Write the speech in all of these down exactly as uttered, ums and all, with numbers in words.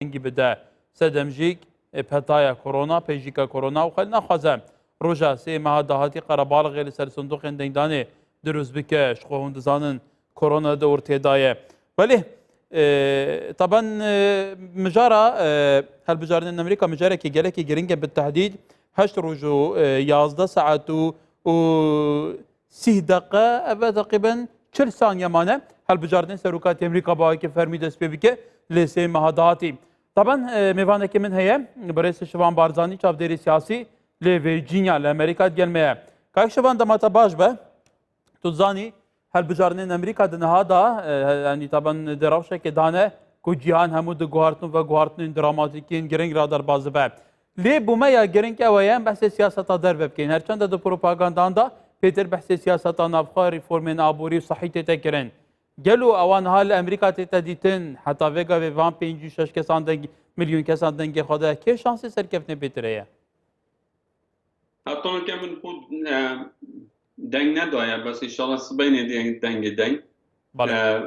dengî bide. Sedem jî, e, petaya korona, pêjîka korona û xwe naxwaze roja sê meha dahatî qerebalixê li ser sindoqên dengdanê dirust bike. Ji xwe hûn dizanin korona di ortê de ye. Belê, e, taban, e, mijara, e, hilbijartinên Amerîka mijarekî gelekî giring e, bi tehdîd heşt roj û, e, yazdeh saet û, û sîh deqe, ev e teqrîben çil saniye mane hilbijartinê serokatî Amerîka bi awayekî fermî dest pê bike, lê sê meha dahatî. Taban, e, mêvanekî min heye, birêz Şivan Barzanî, çavdêrê siyasî li Virginia li Amerîka digel me ye. Kak Şivan, dema te baş be. Tu dizanî, hilbijartinên Amerîka di niha de, e, yanî taban di rewşekê de ne ku cîhan hemû di guhartin û veguhartinên dramatîkên giring re derbas dibe. Lê bo me ya giring ew e, em behsê siyaseta derve bikeyn. Her çend di propagandan de pêtir behsê siyaseta navxwe, reformên aborî û sehî tête kirin. Gelo ewa niha li Amerîka tête dîtin, heta vê gavê van pêncî û şeş kesan deng, milyon kesan dengê xwe de, kê şansê serkeftinê pêtir heye? Heta nike min xwe, e, deng nedaye, bes înşallah sibênê dê dengê deng. Belê.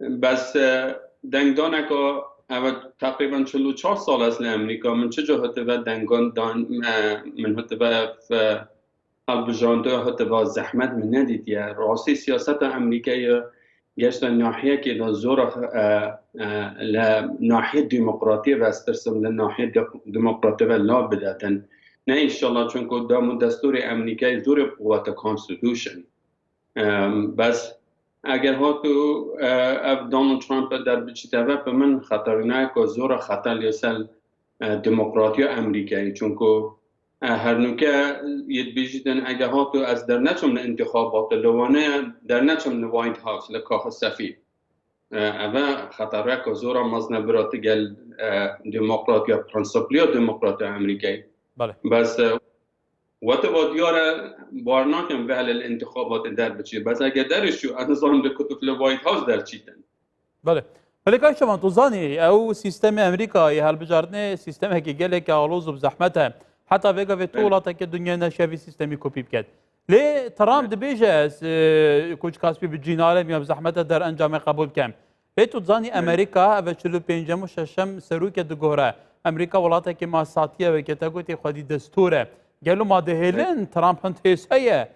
E, bes, e, dengdaneka, ev e teqrîben çil û çar sal ez li Amerîka, min çi ca hatibe dengan dan, e, min hatibe, e, hilbijartiye, hatibe zehmet min nedîtiye. Rastî siyaseta Amerîkayê Gerçekten nahiyekê de zora, e, e, li nahiyê demokratiyê ve ez tirsim, li nahiyê de-, demokratiyê ve lav bidetin. Ne înşallah, çunku dam û destûrê Amerîkayê zorê quwete constitution. E, bes eger hatu, e, ev Donald Trump derbiçîte ve, bi min xeterînayeko zora xeter li ser, e, demokratiya Amerîkayê. Çunku, e, her nûke yê dibêjîtin, eger hatu ez derneçim li întixabatê, li wane derneçim li White House, li Kaxa Sefî. E, eve xetereke zora mezin e bira tu gel, e, demokratiya, prensipliya demokratiya Amerîkayê. Belê. Bes, e, wete va diyar e, bar nakim ve li întixabatê derbiçî. Bes eger derişû, ez nizanim di kutuf li White House derçîtin. Belê. Belê, Kak Şevan, tu zanî, ew sîstemê Amerîka yê hilbijartinê sîstemekî gelekî aloz û bi zehmet e. Heta vê gavê tu Belê. welatekê dinyayê neşiya vî sîstemî kopî biket. Lê Trump Belê. dibêje, ez, e, koçkaspî bi cî nalim ya bi zehmet e derencamê qebûl kem. Lê tu dizanî Belê. Amerîka, ev e çil û pêncem û şeşem serokê diguhre. Amerîka welatekî ma satiye weke te gotî xwedî destûr e. Gelo ma dihêlin Belê. Trump hind hêz heye?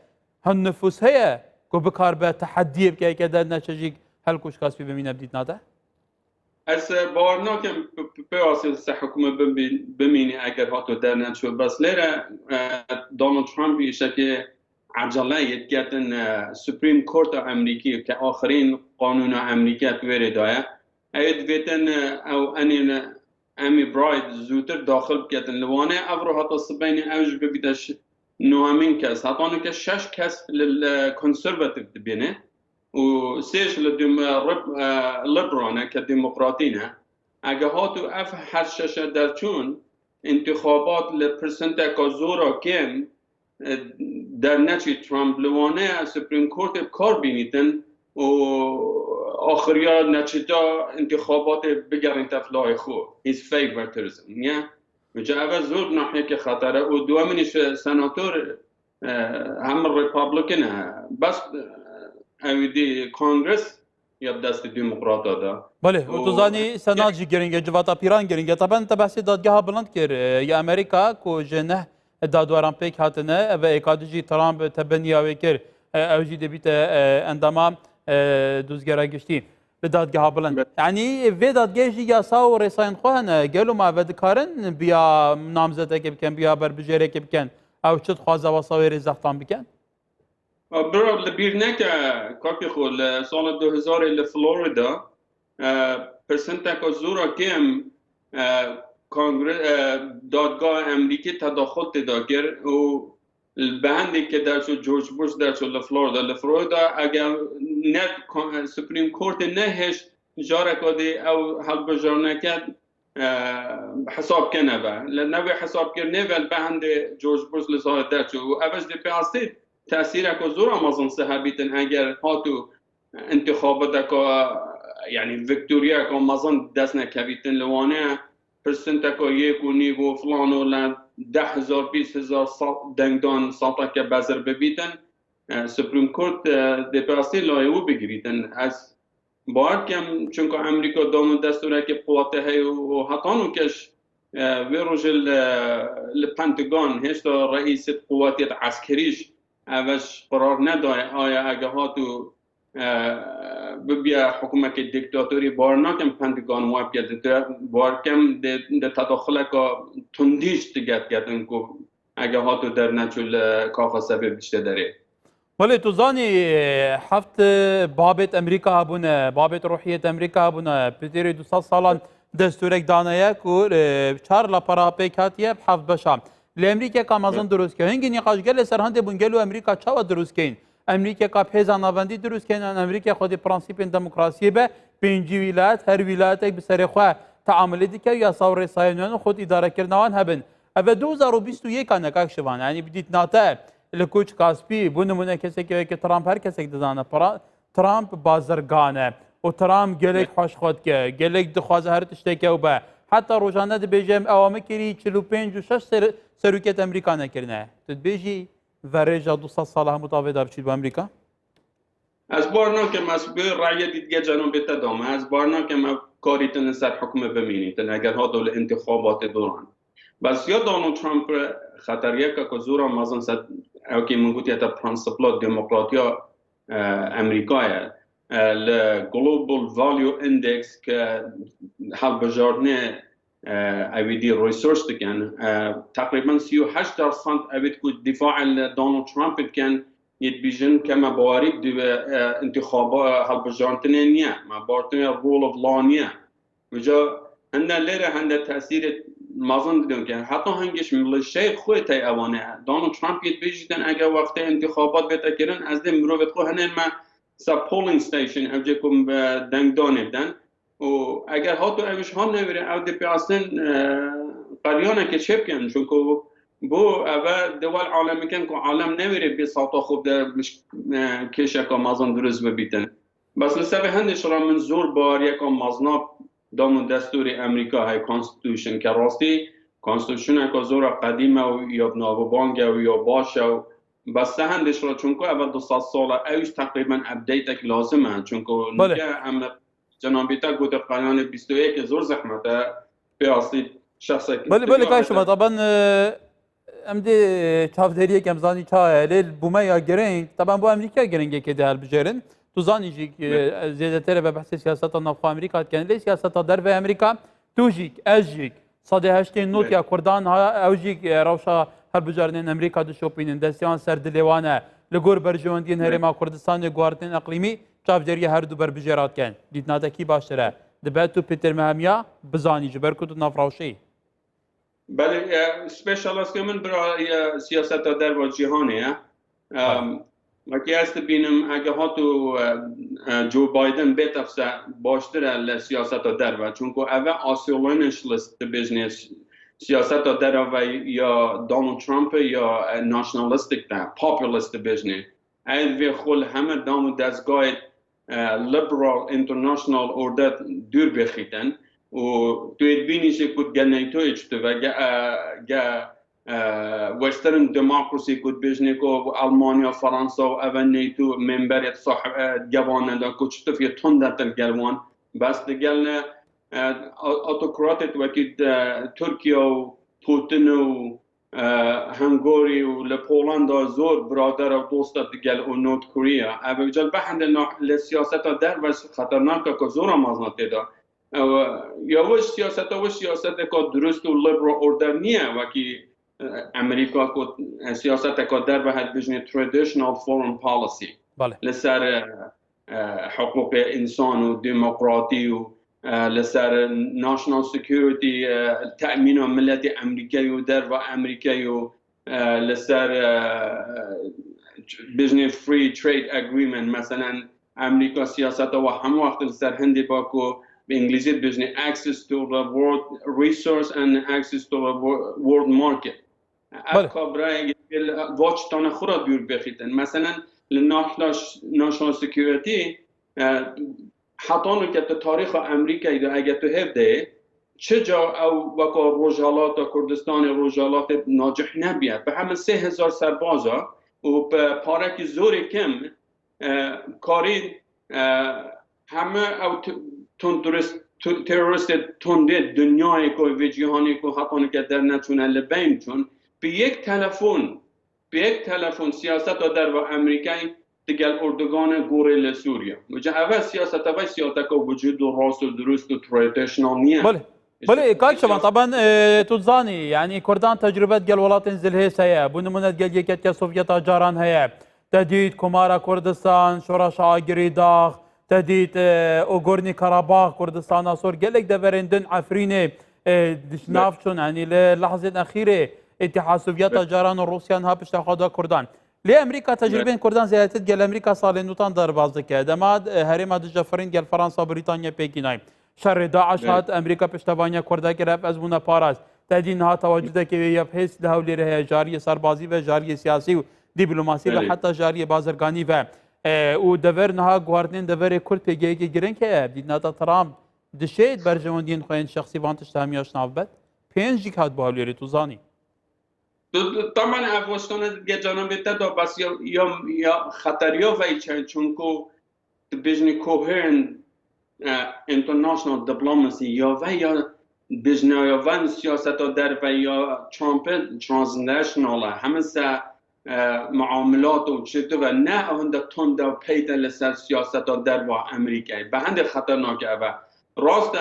Hin nifûs heye ku bikaribe tehdiyê bike, heke derneçe jî hel koçkaspî bimîne bi dîtina te? Ez, e, bawer nakim p-, p-, pêwasî li ser hikûmet bimî-, bimînî eger hato derneçû. Bes lêre, e, Donald Trump îşekê ecele yê diketin, e, Supreme Court a Amerîkî ke axirîn qanûna Amerîkî ya di wêrê de ye. Ew ê divêtin, e, ew enîn, e, Amy Bright zûtir daxil biketin. Li Wanê ev ro heta sibênê ew jî bibîte şi-, nehemîn kes. Heta nûke şeş kes li, li Conservative dibîne û sê ji li dem-, e, rib-, e, Liberal ne ke demokratî ne. Ege hatu ev her şeşe derçûn, întixabat li pirsenteka zora kêm, e, derneçî Trump li Wanê Supreme Courtê bi kar bînîtin û axiriya neçîta întixabatê bigerîn tevlayê xwe. His favoritism, niye? Vêca ev e zor nahiyeke xeter e û dua min îşe senator, e, hem Republican e. Bes, e, ew dî Congress ya bi destê demokrata de. Belê, û tu Û zanî senat jî giring e, civata pîran giring e. Taban te behsê dadgeha bilind kir, e, ya Amerîka ku ji neh dadweran pêk hatine, ev êka dijî Trump tebeniya wê kir, e, ew jî dibîte, e, endama, e, dozgera giştî li dadgeha bilind. Be- Yanî vê dadgehê jî yasa û rêsayên xwe hene. Gelo ma ev dikarin biya namzeteke bikin, biya berbijêrekê bikin? Ew çi dixwaze wesa wê rê zextan bikin? Bira li bîr neke, kakê xwe, li sala du hezarê li Florida, e, pirsenteka zora kêm, e, kongre, e, dadgeha Amerîkî tedaxul tê de kir û li behendê ke derçû George Bush derçû li Florida, li Florida eger ne kon-, Supreme Courtê nehêşt, careka dê ew hilbijarneke, e, hesab kene ve. Li newê hesabkirinê ve li behendê George Bush li zarê derçû û ev ji dê pê astê tesîreko zora mezin se hebîtin eger hatu întixabateka, yanî viktoriyeka mezin dest nekevîtin li Wanê pirsinteka yek û nîv û filan û li deh hezar, bîst hezar sa-, dengdan sateke bezir bibîtin. E, Supreme Court, e, dê pê astê layê wî bigirîtin. Ez Bawer dikim, çunku Amerîka dam û destûrekê quwete heye û heta nûkeş, e, vê rojê li, li Pentagon hêşta reîsê quwetê eskerî jî ev ji qirar nedaye. Aya ege hat û, e, bibiye hikûmekê dîktatorî, bawer nakim Pentagon we bike. Di, bawer dikim di, di tedaxuleka tundî jî diket ketin ku ege hat û derneçû li kaxa Sevê biçte derê. Belê, tu zanî, heft babêt Amerîka hebûne, babêt ruhiyet Amerîka hebûne. Piştî du sed salan destûrek dane ye ku, e, çar lapara pêk hatiye bi heft beşa. Lê Amerîkeka mezin dirust ke. Hingî nîqaş gelê serhendê bûn, gelo Amerîka çawa dirust keyin? Amerîkeka pêza navendî dirust keyin, an Amerîka xwedî prensîpên demokrasiyê be, pêncî wîlayet, her wîlayetek bi serê xwe teamulê dike, yasa û rêsayên wan û xwedî îdarekirina wan hebin. Ev e du hezar û bîst û yek a ne kak Şivan. Yanî bi dîtina te li Koçka Spî, bo nimûne kesekî weke Trump her kesek dizane. Pra-, Trump bazirgan e. Û Trump gelek xweş xwe dike. Gelek dixwaze her tişteke ew be. Heta rojane dibêje, em ewa me kirî çil û pênc û şeş ser-, serokêt Amerîka nekirine. Tu dibêjî verêja du sed sala hemû tavê de biçît bo Amerîka? Ez bar nakim, ez bi rayê dîtge cenabê te dame. Ez bar nakim ev karîtin li ser hukmê bimînîtin, eger hato li întixabatê doran. Bes ya Donald Trump xeteriyeke ku zora mezin ser, ewkî min gotiye te, prensipla demokratiya, e, Amerîka ye. E, li Global Value Index ke hilbijartinê, e, ewî dî research dikin, e, teqrîben sî û heşt dersan ewî ku dîfaê li Donald Trump dikin, yê dibêjin ke me bawerî di, e, întixaba hilbijartinê niye, me bawerî rol of law niye. Vêca hende lêre hende tesîrê mezin didin ke heta hingê ji milîşeyê xwe tey ewane. Donald Trump yê dibêjîtin, eger wextê întixabat bête kirin, ez dê mirovê xwe hinên me ser polling station, ev cê ku, e, dengdanê bidin. Û eger hato ew ji han newêre, ew dê pê astin, e, qeriyaneke çêbikin. Çunku bo ev e dê wel alemikin ku alem newêre bê sawta xwe de, e, kêşeka mezin dirust bibîtin. Bes li ser vê hindê şira min zor baweriyeka mezin a dam û destûrê Amerîka heye, constitution, ke rastî constitutioneka zora qedîm e û ya bi navbang e û ya baş e û bes te hindê şira, çunku ev du sed sal e, ew jî teqrîben updateek lazim e, çunku nûke em cenabî te gote qeyanê bîst û yekê zor zehmet e, pê astî şexsek Belê, belê, kay Şubat, ben, e, em dê çavderiyek em zanî çaye, lê bo me ya giring, taban bo Amerîka giringekê dê hilbijêrin. Tu zanî jî, e, zêdetir ve behsê siyaseta navxwe Amerîka dikin, lê siyaseta derve Amerîka, tu jî, ez jî, sedê heştê nod ya Kurdan ha, ew jî, e, rewşa hilbijartinên Amerîka dişopînin, destiyan ser dilê wan e. Li gor berjewendiyên Herêma Kurdistanê, guhartinên eqlîmî, çavdêriya her du berbijêra dikin. Dîtina te kî baştir e? Dibe tu pêtir mehemiya bizanî, ji ber ku tu nav rewşê yî. Belê, e, specialistê min bira, e, siyaseta derva cîhanê ye. Belê. Em, wekî ez dibînim, ege hatu, e, e, Joe Biden bête, se baştir e li siyaseta derve. Çunku ev e isolationist dibêjinê s-, siyaseta derve ya Donald Trump e ya, e, nationalistic de, populist dibêjinê. Ev vê xwe li hemî dam û dezgahê, e, liberal international order dûr bixîtin û tu yê dibînî jî ku ge NATOyê çi dibe, ge, e, ge, e, Western democracy ku dibêjinê ku Almanya, Fransa û ev NATO memberê sah-, e, gevan e de ku çi tifyê tund e til gel wan. Bes digel ne, e, a-, autokratê wekî, e, Tirkiye û Putin û e, Hungary û li Polanda zor birader û dost e digel û North Korea. Ev cal behende na-, li siyaseta derve xeternak e ku zora mezin e tê de. Ew, ya wis siyaseta, wis siyaseteka dirust û liberal order niye, wekî, e, Amerîka ku, e, siyaseteka derve hate bijinê traditional foreign policy. Belê. Li ser, e, e, hiqûqê însan û demokratî û, e, li ser national security, e, temîna miletê Amerîkayê û derva Amerîkayê û, e, li ser, e, bijnê free trade agreement, meselen, Amerîka siyaseta we hemû wext li ser hindê ba ku bi îngilîzî dibêjinê access to the world resource and access to the wo-, world market. Ev Belê. Ka birayê va çitane xwe re dûr bixîtin. Meselen, li nahla ş-, national security, e, heta nûke tu tarîxa Amerîkayê de, eger tu hêv de, çi ca ew weka Rojhalata Kurdistanê, Rojhalatê nacih nebiye. Bi hemin sê hezar serbaza û bi parekî zorê kem, e, karî, e, heme ew t-, tundurist-, tu-, teroristê tundê dinyayê ku vê cîhanê ku heta nike derneçûne li beyn çûn, bi yek telefon, bi yek telefon siyaseta derva Amerîkayê digel Erdoganê gorê li Sûriye. Wece eve siyaseta ve siyaseta ku vücudu rast û durust û traditional niye. Belê. Belê, kak Şevan, taban, e, tu zanî, yani Kurdan tecrübe gel welatên zilhêz heye. Bu nimûne gel Yeketiya Sovyeta caran heye. Te dît Komara Kurdistan, Şoreşa Agirî Dax, te dît, e, Ogornî Karabağ, Kurdistana Sor, gelek deverên din Efrînê, e, diş-, nav çûn, yani li lehzên exîrê Îtîha Sovyeta caran û Rûsya niha pişta xwe da Kurdan. Lê Amerîka tecrübên Kurdan zêdetir gel Amerîka salên nûtan derbas dike. Dema, e, herêma dije firîn gel Fransa, Brîtanya pêkî nayî. Şerê DAIŞ hat, Amerîka piştevaniya Kurda kir, ev ez bûne parast. Te dî niha tewacudeke wê ya bihêz li Hewlêrê heye, ji aliyê serbazî ve, ji aliyê siyasî û dîplomasî ve, heta ji aliyê bazirganî ve. E, û dever niha guhartinên deverê Kurd pêgeheke girîng heye. Dîtina te Trump dişêt berjewendiyên xwe yên şexsî van tişta hemiya ji nav bet. Pênc jî hat bo Hewlêrê, tu zanî. Tu, tu, taman ev westane ge canavê te da bes ya, ya, ya xeteriya vey çe, çunku dibêjinê coherent, eh, international diplomacy ya ve ya bêjnaya ven siyaseta derve ya Trump transnational e. Heme se, eh, muamilat û çi tu ve ne ew hinde tund e û peyde li ser siyaseta derva Amerîkayê. Bi hindê xeternak e eve. Rast e,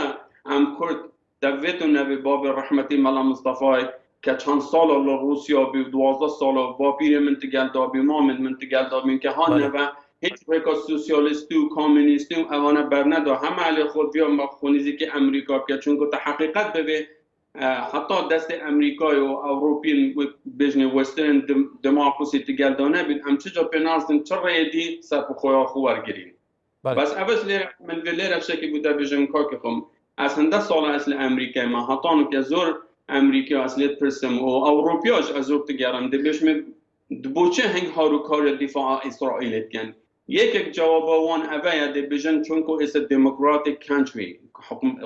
em Kurd Devêt û nevê babê rehmetî Mela Mistefayê ke çend sala li Rûsya bî û duwazdeh sala bapîrê min tigel dabî, mamên min tigel dabîn ke han Belê. neve hiç rêka sosyalîstî û komînîstî û evane berneda. Heme elê xwe viya me xwe nîzîkî Amerîka bike. Çunku te heqîqet bivê, e, heta destê Amerîkayê û Ewropîn wê bêjinê Western dem-, Democracy tigel da nebîn, em çi ca pê nastin, çi rêyê dî ser bi xwe ya xwe wergirîn. Belê. Bes ev ez lê, min vê lêre şekî bû te bêjim kakê xwe. Ez hinde sala ez li Amerîkayê me. Heta nûke zor Amerîkaya ez lê dipirsim û Ewropiya jî ez zor digerim. Dibêjim, di bo çi hing harûkariya dîfaa Îsraîlê dikin? Yekek cewaba wan eve ye, dibêjin, çunku it's a democratic country. Hukm-,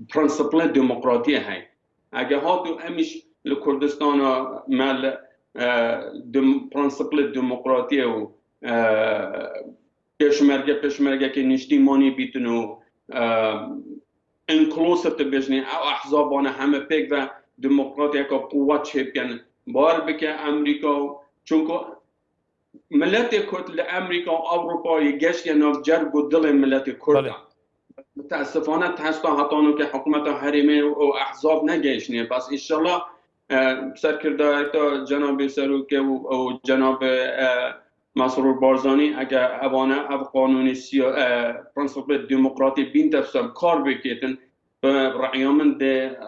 prinsiplê demokratiyê heye. Ege hatû em îş li Kurdistana me li, e, dem-, prinsiplê demokratiyê û, e, pêşmerge, pêşmergeke niştîmanî bîtin û, e, inclusive dibêjinê, ew ehzabane heme pêk ve demokratiyeke quwet çêbikin. Bawer bike Amerîka û, çunku miletê Kurd li Amerîka û Ewropayê geştiye nav cerg û dilê miletê Kurd Belê. e. Miteesifane testa heta nûke hikûmeta herêmê û ehzab negehiştine. Bes înşallah, e, serkirdayeta cenabê serokê û, û cenabê, e, Mesrûr Barzanî, ege evane ev qanûnê siya-, e, prensîpê demokratî bîn tefsir kar bikêtin, bi ra'ya min dê,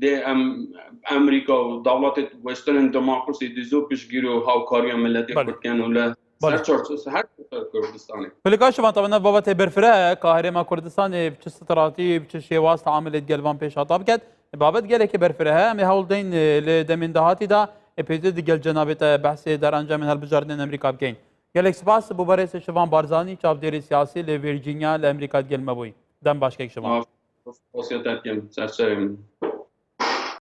dê em Amerîka û dewletê Western Democracy dê zû piştgirî û hawkariya miletê Belê. Kurd ken û li Belê. ser çarçoyê her çarçoyê Kurdistanê. Belê, kak Şevan, taban ev babetê berfireh e, ka Herêma Kurdistanê bi çi stratejî, bi çi şêwaz teamilê digel van pêşhata biket. Babet gelekî berfireh e. Em ê hewl deyn, e, li demên dahatî de, e, pêzê digel cenabê te behsê derencamên hilbijartinên Amerîka bikeyn. Gelek spas bo berêz Şevan Barzanî, çavdêrê siyasî li Virginia li Amerîka digel me bûyî. Dem baş kek Şevan. Spas, spas ya te dikim. Ser çavê min.